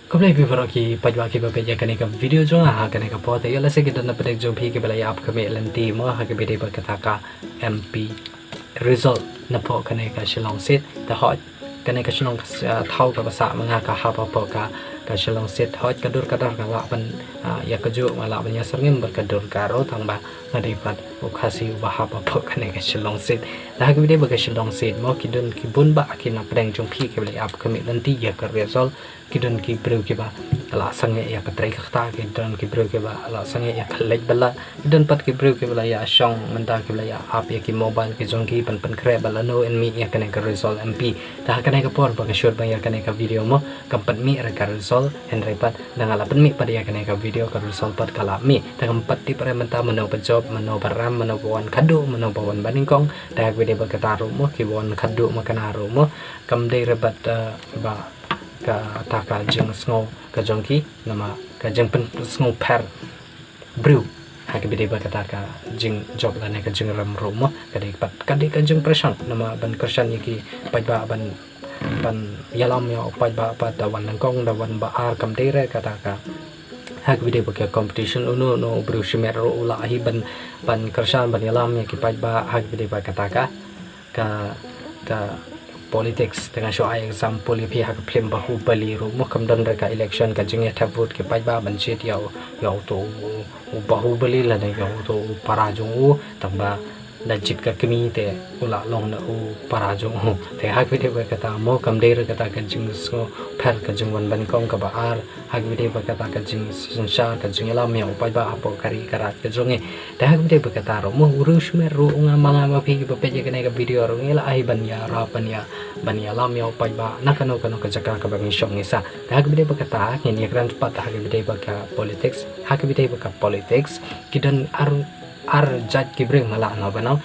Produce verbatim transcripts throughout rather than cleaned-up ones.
Khublei phi baroh ki paidbah kiba peit ïa kane ka video jong nga ha kane ka por. Te ïoh lehse ki don na pdeng jong phi kiba la ïa ap khmih lynti mo ha kaba ïadei bad kata ka M P result na pdeng kane ka Shillong seat. Te hooid kane ka shnong ka s-, ah, thaw kaba sah ma nga ka hap hapoh ka, ka Shillong seat. Hooid ka dur ka dar nga lah ban, ah, ïa kajuh, nga lah ban ïa syrngim bad ka dur ka dur tang ba nga dei pat u Khasi uba hap hapoh kane ka Shillong seat. Te ha kaba ïadei bad ka Shillong seat mo ki don ki bun bah ki na pdeng jong phi kiba la ïa ap khmih lynti ïa ka result. Ki don ki briew kiba la sangeh ïa ka trei ka kta, ki don ki briew kiba la sangeh ïa ka leit ba la, ki don pat ki briew kiba la ïa shong mynta kiba la ïa ap ïa ki mobile ki jong ki ban pynkhreh ba lano yn mih ïa kane ka result M P. Te ha kane ka por ba nga shoot ba ïa kane ka video mo kam pat mih re ka result, hynrei pat da nga la pynmih pat ïa kane ka video ka result pat ka la mih. Te kam pat tip re mynta mano ba jop, mano ba ram, mano ba wan khadduh, mano ba wan banyngkong. Te ha kaba ïadei bad kata ruh mo kiba wan khadduh ma kane ruh mo kam dei re bad, eh, ba kata ka jingsngew ka jong ki, namar ka jingpynsngewpher briew ha kaba ïadei bad kata ka jingjop lane ka jingrem ruh mo, ka dei pat ka dei ka jingpyrshang namar ban kyrshan ïa ki paidbah ban, ban ïalam ïa u paidbah pat da wan nyngkong da wan ba ar kam dei re kata ka. Ha kaba ïadei bad ka competition uno uno u briew shimet ruh u lah hi ban, ban kyrshan ban ïalam ïa ki paidbah ha kaba ïadei bad kata ka ka, ka politics. Te nga shu ai example ïa phi ha ka film Bahubali ruh mo kam don re ka election ka jingïathep vote ki paidbah ban jied ïa u, ïa uto u, u Bahubali lane ïa uto u para jong u, tang ba da jied ka kmie te u la long na u para jong u. Te ha kaba ïadei bad kata mo kam dei re kata ka jingsngewpher ka jingwan banyngkong kaba ar ha kaba ïadei bad kata ka jingsynshar ka jingïalam ïa u paidbah hapoh ka ri ka raid ka jong ngi. Te ha kaba ïadei bad kata ruh mo u riewshimet ruh u nga ma nga ma phi kiba peit ïa kane ka video ruh ngi la ai ban ïarap ban ïa, ban ïalam ïa u paidbah na kano kano ka jaka kaba ngi shong ngi sah. Te ha kaba ïadei bad kata ngin ïakren pat ha kaba ïadei bad ka politics. Ha kaba ïadei bad ka politics ki don ar, ar jait ki briew nga lah ban ong,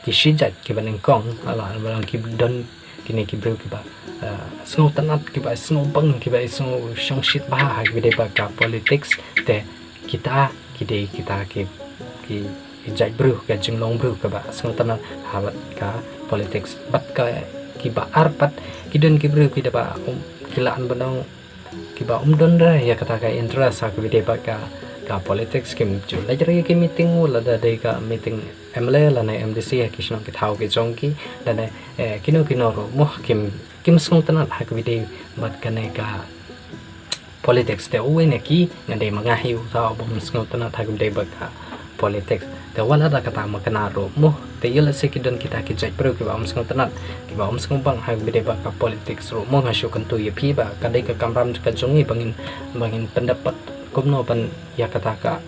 ki shi jait kiba nyngkong nga lah ban ong ki don kine ki briew kiba, eh, sngewtynnat, kiba sngewbang, kiba sngewshongshit bha ha kaba ïadei bad ka politics. Te kita ki dei kita ki, ki, ki jait briew, ka jinglong briew kaba sngewtynnat ha bad ka politics. Bad ka kiba ar pat ki don ki briew kiba, um, ki lah ban ong kiba um don re ïa kata ka interest ha kaba ïadei bad ka, ka politics, kim ju leit re ïa ki meeting u lada dei ka meeting M L A lane M D C ha ki shnong ki thaw ki jong ki lane, eh, kino kino ruh mo kim, kim sngewtynnat ha kaba ïadei bad kane ka politics. Te uwei na ki nga dei ma nga hi uta uba um sngewtynnat ha kaba ïadei bad ka politics. Te wat lada kata ma kane ruh mo te ïoh lehse ki don kita ki jait briew kiba um sngewtynnat, kiba um sngewbang ha kaba ïadei bad ka politics ruh mo nga shu kyntu ïa phi ba ka dei ka kamram ka jong ngi ba ngin, ba ngin pyndep pat kumno ban ïa kata ka,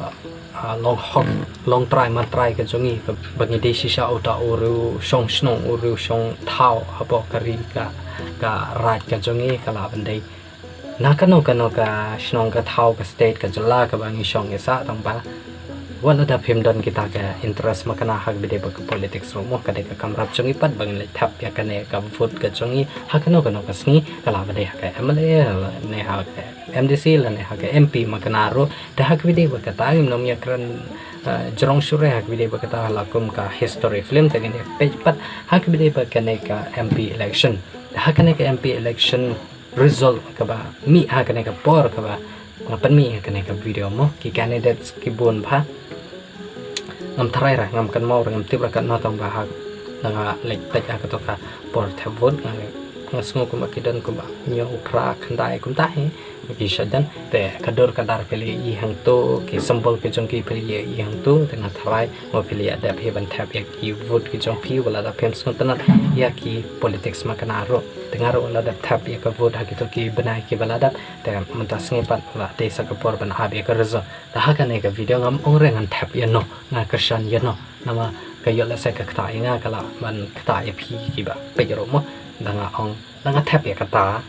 ah, ah, long hok long trai man trai ka jong ngi ba ngi dei shisha uta u riewshong shnong u riewshong thaw hapoh ka ri ka, ka raid ka jong ngi ka lah ban dei na kano kano ka shnong ka thaw ka state ka jylla kaba ngi shong ngi sah tang ba wat lada phim don kita ka interest ma kane ha kaba ïadei bad ka politics ruh mo ka dei ka kamram jong ngi pat ba ngin leit thep ïa kane ka vote ka jong ngi ha kano kano ka sngi ka lah ban dei ha ka M L A lane ha ka M D C lane ha ka M P ma kane ruh. Te ha kaba ïadei bad kata ngim nym ïakren, eh, jrong shuh re ha kaba ïadei bad kata la kum ka history film te ngin ïa peit pat ha kaba ïadei bad kane ka M P election. Te ha kane ka M P election result kaba mih ha kane ka por kaba nga pynmih ha kane ka video mo ki candidates ki bun bha. Ngam tharai re ngam kynmaw re ngam tip re katno tang ba ha nga leit peit ha kato ka por thep vote nga, nga sngew kumba ki don kumba hynñiew phra khyndai kumta hi ki shah jan. Te ka dur ka dar phi la ïohi hangto ki symbol ki jong ki phi la ïohi hangto te nga tharai mo phi la ïa dep hi ban thep ïa ki vote ki jong phi wat lada phim sngewtynnat ïa ki politics ma kane ruh. Te nga ruh la dep thep ïa ka vote ha kito ki bnai kiba la dep te mynta sngi pat la dei sa ka por ban ap ïa ka result. Te ha kane ka video ngam ong re ngan thep ïa no nga kyrshan ïa no namar ka ïoh lehse ka ktah ïa nga ka lah ban ktah ïa phi kiba peit ruh mo. Da nga ong da nga thep ïa kata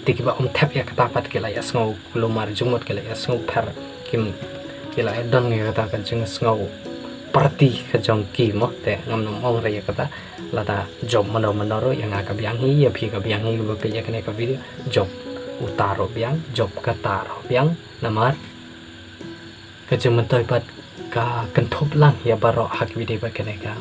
te kiba um thep ïa kata pat ki la ïa sngew kulmar jingmut ki la ïa sngewpher kim ki la ïa don ïa kata ka jingsngew party ka jong ki mo. Te ngam nym ong re ïa kata lada jop mano mano ruh ïa nga ka biang hi ïa phi ka biang hi kiba peit ïa kane ka video jop uta ruh biang jop kata ruh biang namar ka jingmyntoi pat ka kynthup lang ïa baroh ha kaba ïadei bad kane ka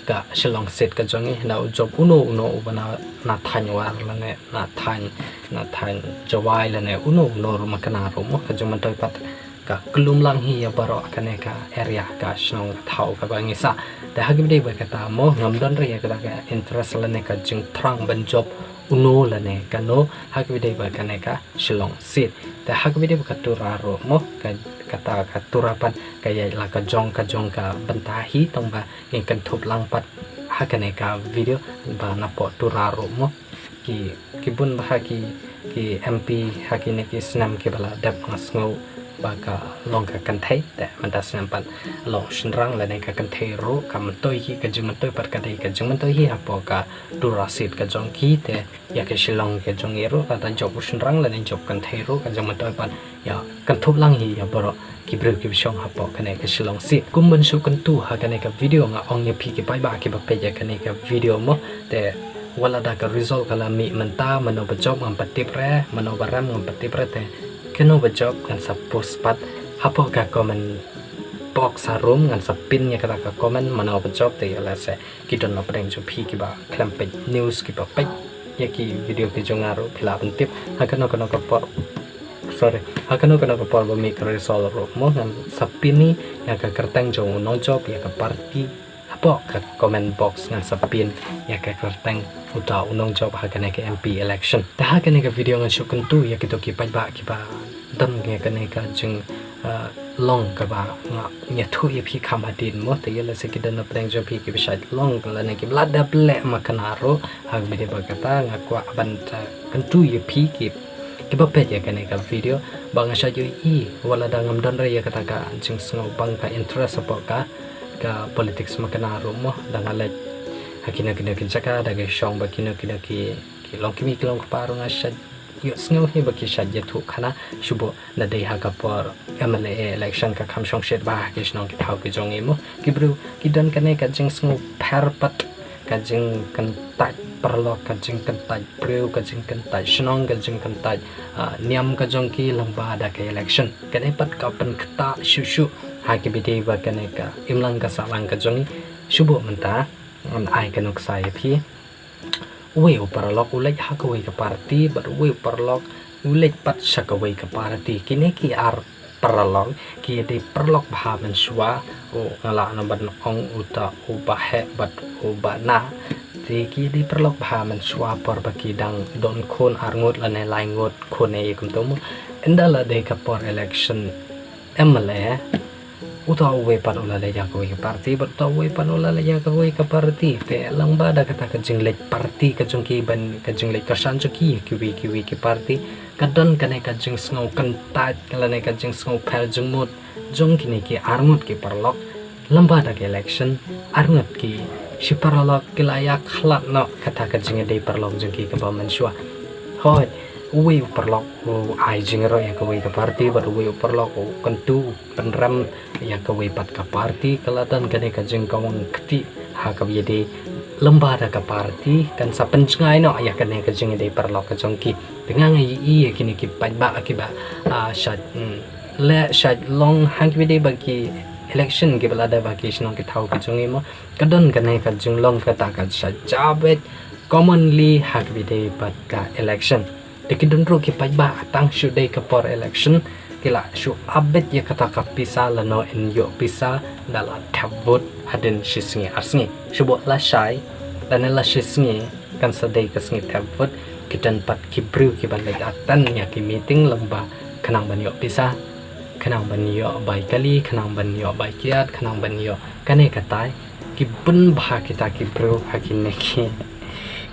ka Shillong seat ka jong i, na u jop uno uno uba na, na thaiñ War lane na thaiñ, na thaiñ Jowai lane uno uno ruh ma kane ruh mo, ka jingmyntoi pat ka khlem lang hi ïa baroh kane ka area, ka shnong ka thaw kaba ngi sah. Te ha kaba dei ba kata mo, ngam don re ïa kata ka interest lane ka jingthrang ban jop uno lane kano, ha kaba dei ba kane ka Shillong seat. Te ha kaba dei ba ka Tura ruh mo, ka, kata ka Tura pat ka ïaid la ka jong ka jong ka bynta hi, tang ba ngin kynthup lang pat ha kane ka video ba na poh Tura ruh mo. Ki, ki bun bha ki, ki M P ha kine ki snem kiba la dep nga sngew ba ka long ka kynthei, te mynta snem pat long shynrang lane ka kynthei ruh, ka myntoi hi, ka jingmyntoi pat ka dei ka jingmyntoi hi hapoh ka Tura seat ka jong ki, te ïa ka Shillong ka jong i ruh, lada jop u shynrang lane jop kynthei ruh, ka jingmyntoi pat ïa kynthup lang hi ïa baroh ki briew kiba shong hapoh kane ka Shillong seat. Kum ban shu kyntu ha kane ka video, nga ong ïa phi ki paidbah kiba peit ïa kane ka video mo, te wat la da ka result ka la mih mynta, mano ba jop ngam pat tip re, mano ba rem ngam pat tip re, te kano ba jop ngan sa post pat hapoh ka comment box harum, ngan sa pin ïa kata ka comment, mano ba jop. Te ïa lehse ki don na pdeng jong phi kiba khlem peit news, kiba peit ïa ki video ki jong nga ruh, phi lah ban tip ha kano kano ka por, sorry, ha kano kano ka por ba mih ka result ruh mo, ngan sa pin ïa ka kyrteng jong u nongjop ïa ka party hapoh ka comment box, ngan sa pin ïa ka kyrteng uta u nongjop ha kane ka M P election. Te ha kane ka video ngan shu kyntu ïa kito ki paidbah kiba don ïa kane ka jing, eh, long kaba nga ïathuh ïa phi kham hadien mo, te ïa lehse ki don na pdeng jong phi kiba shait long lane kiba la dep leh ma kane ruh, ha kaba dei ba kata nga kwah ban, eh, kyntu ïa phi ki, kiba peit ïa kane ka video, ba nga shait ïohi wat la da ngam don re ïa kata ka jingsngewbang, ka interest hapoh ka, ka politics ma kane ruh mo, da nga leit ha kino kino ki jaka, da ki shong ba kino kino ki, ki longkmie ki longkpa ruh, nga shait ïohsngew hi ba ki shait ïathuh khana shuh bha na dei ha ka por M L A election ka kham shongshit bha ha ki shnong ki thaw ki jong i mo. Ki briew ki don kane ka jingsngewpher pat, ka jingkyntait paralok, ka jingkyntait briew, ka jingkyntait shnong, ka jingkyntait, ah, niam ka jong ki lyngba da ka election. Kane pat ka pynktah shuh shuh ha kaba dei ba kane ka imlang ka sahlang ka jong i. Shuh bha mynta ngan ai ka nuksa ïa phi. Uwei u paralok u leit ha kawei ka party, bad uwei u paralok u leit pat sha kawei ka party. Kine ki ar paralok ki dei paralok bha mynshuwa, u, nga lah noh ban ong uta u baheh bad u banah. Te ki dei paralok bha mynshuwa por ba ki dang don khun ar ngut lane lai ngut khun, ïa kumto mo. Ynda la dei ka por election M L A, uta uwei pat u la leit ïa kawei ka party, bad uta uwei pat u la leit ïa kawei ka party. Te lyngba da kata ka jingleit party ka jong ki, ban ka jingleit kyrshan jong ki ïa kiwei kiwei ki party, ka don kane ka jingsngew kyntait lane ka jingsngew pher jingmut jong kine ki ar ngut ki paralok. Lyngba da ka election, ar ngut ki shi paralok ki la ïa khlad noh kata ka jingïadei paralok jong ki kaba mynshuwa. Hooid, uwei u paralok u ai jingïaroh ïa kawei ka party, bad uwei u paralok u kyntu pynrem ïa kawei pat ka party. Ka la don kane ka jingkawang kti ha kaba ïadei lyngba da ka party, kan sa pynjngai noh ïa kane ka jingïadei paralok ka jong ki. Te nga nga ïohi ïa kine ki paidbah kiba, ah, shait, mm, leh shait long ha kaba dei ba ki election kiba la dep ha ki shnong ki thaw ki jong i mo. Ka don kane ka jinglong kata ka shait jabet commonly ha kaba dei ba ka election. Te ki don ruh ki paidbah tang shu dei ka por election ki la shu ap beit ïa kata ka pisa lano yn ïoh pisa da la thep vote hadien shi sngi ar sngi. Shu bha la shai lane la shi sngi kan sa dei ka sngi thep vote, ki don pat ki briew kiba leit attend ïa ki meeting lyngba khnang ban ïoh pisa, khnang ban ïoh bai kali, khnang ban ïoh bai kiad, khnang ban ïoh kane katai. Ki bun bha kita ki briew ha kine ki,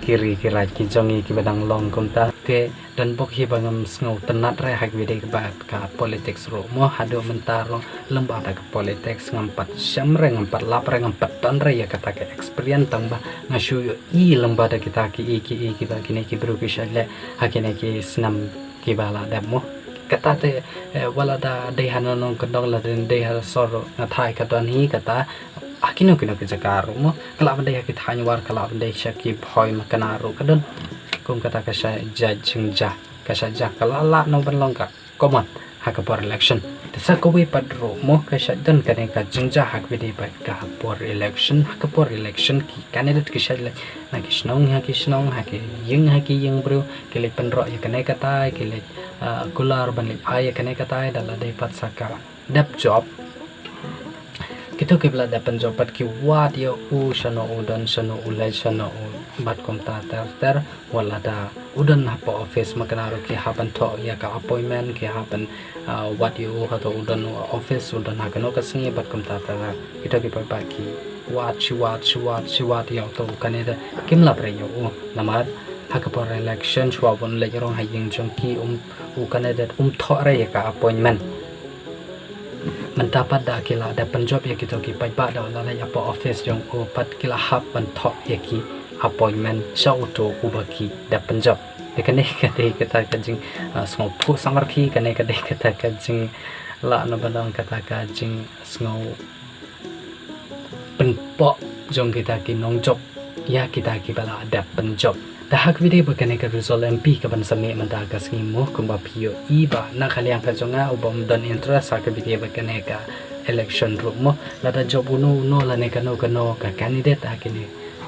ki ri ki raij ki jong i kiba dang long kumta. Te don bok hi ba ngam sngewtynnat re ha kaba dei ba ka politics ruh mo, haduh mynta ruh lyngba da ka politics ngam pat shem re, ngam pat lap re, ngam pat don re ïa kata ka experience, tang ba nga shu ïohi lyngba da kita ki i ki i kiba kine ki briew ki shait leh ha kine ki snem kiba la dep mo. Kata te, eh, wat la da dei ha nongkyndong lane dei ha sor ruh nga thai ka don hi kata, ha kino kino ki jaka ruh mo. Ka lah ban dei ha ki thaiñ War, ka lah ban dei sha ki Bhoi ma kane ruh ka don. Kum kata ka shah jait jingjia, ka shah jia ka lah lah noh ban long ka common ha ka por election. Te sa kawei pat ruh mo ka shait don kane ka jingjia ha kaba ïadei bad ka por election. Ha ka por election ki candidate ki shait leit na ki shnong ha ki shnong, ha ki ïing ha ki ïing briew, ki leit pynroh ïa kane katai, ki leit, ah, kular ban leit ai ïa kane katai, da la dei pat sa ka dep job. Kito kiba la dep pynjob pat ki wad ïa u shano u don, shano u leit, shano u bat kumta ter ter. Wat lada u don hapoh office, ma kane ruh ki hap ban thoh ïa ka appointment, ki hap ban, ah, wad ïa u hato u don office, u don ha kano ka sngi, bat kumta ter ter. Kito kiba pat ki wad, shi wad, shi wad, shi wad ïa uto u candidate, kim lap re ïa u. Namar ha ka por election shuwa ban leit rong ha ïing jong ki, um, u candidate um thoh re ïa ka appointment. Mynta pat da ki la dep pynjob ïa kito ki paidbah, da la leit hapoh office jong u pat ki la hap ban thoh ïa ki appointment sha uto uba ki dep pynjob. Te kane ka dei kata ka jing, ah, sngewphuh samrkhie, kane ka dei kata ka jinglah na ba dang kata ka jingsngew pynpoh jong kita ki nongjob ïa kita kiba la dep pynjob. Te ha kaba ïadei bad kane ka result MP kaban sa mih mynta ka sngi mo, kumba phi ïohi ba na ka liang ka jong nga uba ym don interest ha kaba ïadei bad kane ka election ruh mo, lada job uno uno lane kano kano ka candidate ha kine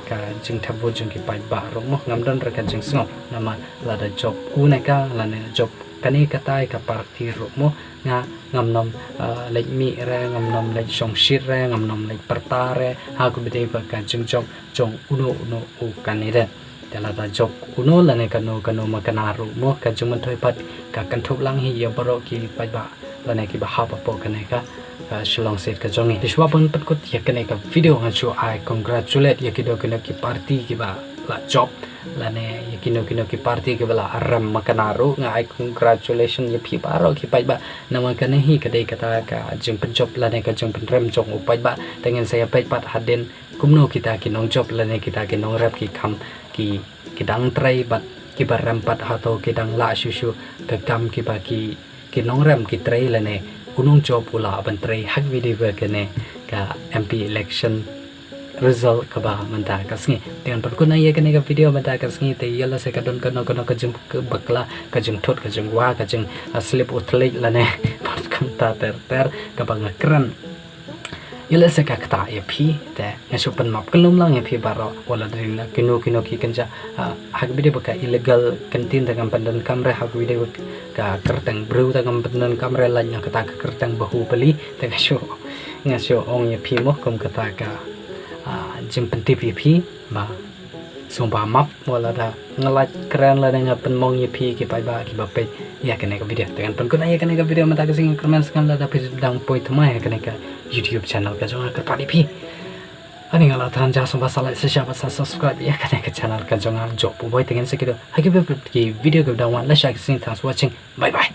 ka jingthep vote jong ki paidbah ruh mo, ngam don re ka jingsngew. Namar lada job une ka lane job kane katai ka party ruh mo, nga ngam nym, ah, leit mih re, ngam nym leit shongshit re, ngam nym leit pyrta re ha kaba ïadei bad ka jingjop jong uno uno u candidate. Te lada jop uno lane kano kano ma kane ruh mo, ka jingmyntoi pat ka kynthup lang hi ïa baroh ki paidbah lane kiba hap hapoh kane ka, ah, Shillong State ka jong ngi. Te shuwa ban pynkut ïa kane ka video, ngan shu ai congratulate ïa kino kino ki party kiba la jop lane ïa kino kino ki party kiba la rem ma kane ruh. Nga ai congratulation ïa phi baroh ki paidbah. Namar kane hi ka dei kata ka jingpynjop lane ka jingpynrem jong u paidbah. Te ngin sa ïa peit pat hadien kumno kita ki nongjop lane kita ki nongrem ki kam ki, ki dang trei bad kiba rem pat hato ki dang lah shuh shuh ka kam kiba ki, ki nongrem ki trei lane u nongjop u lah ban trei ha kaba ïadei bad kane ka MP election result kaba mynta ka sngi. Te ngan pynkut noh ïa kane ka video mynta ka sngi, te ïa lehse ka don kano kano ka jingbakla, ka jingthut, ka jingwa, ka jing, ah, slip u thylliej lane bad kumta ter ter kaba nga kren ïa lehse ka ktah ïa phi, te nga shu pynmap kynlum lang ïa phi baroh. Wat la dei na kino kino ki kynja, ah, ha kaba ïadei bad ka illegal kyntien te ngam pyndonkam re, ha kaba ïadei bad ka kyrteng briew te ngam pyndonkam re, lait na kata ka kyrteng Bahubali, te nga shu, nga shu ong ïa phi mo kum kata ka, ah, jingpyntip ïa phi ba sngewbha map wat lada nga lait kren lane nga pynmong ïa phi ki paidbah kiba peit ïa kane ka video. Te ngan pynkut noh ïa kane ka video mynta ka sngi, kyrmen sngewbha lada phi dang poi thymmai ha kane ka YouTube channel ka jong nga, kyrpad ïa phi. Ani nga la thrang ja sngewbha sa like, sa share bad sa subscribe ïa kane ka channel ka jong nga Job Boi. Te ngin sa ïakynduh ha ki video kiba dang wan. Lashai ka sngi, thanks for watching. Bye bye.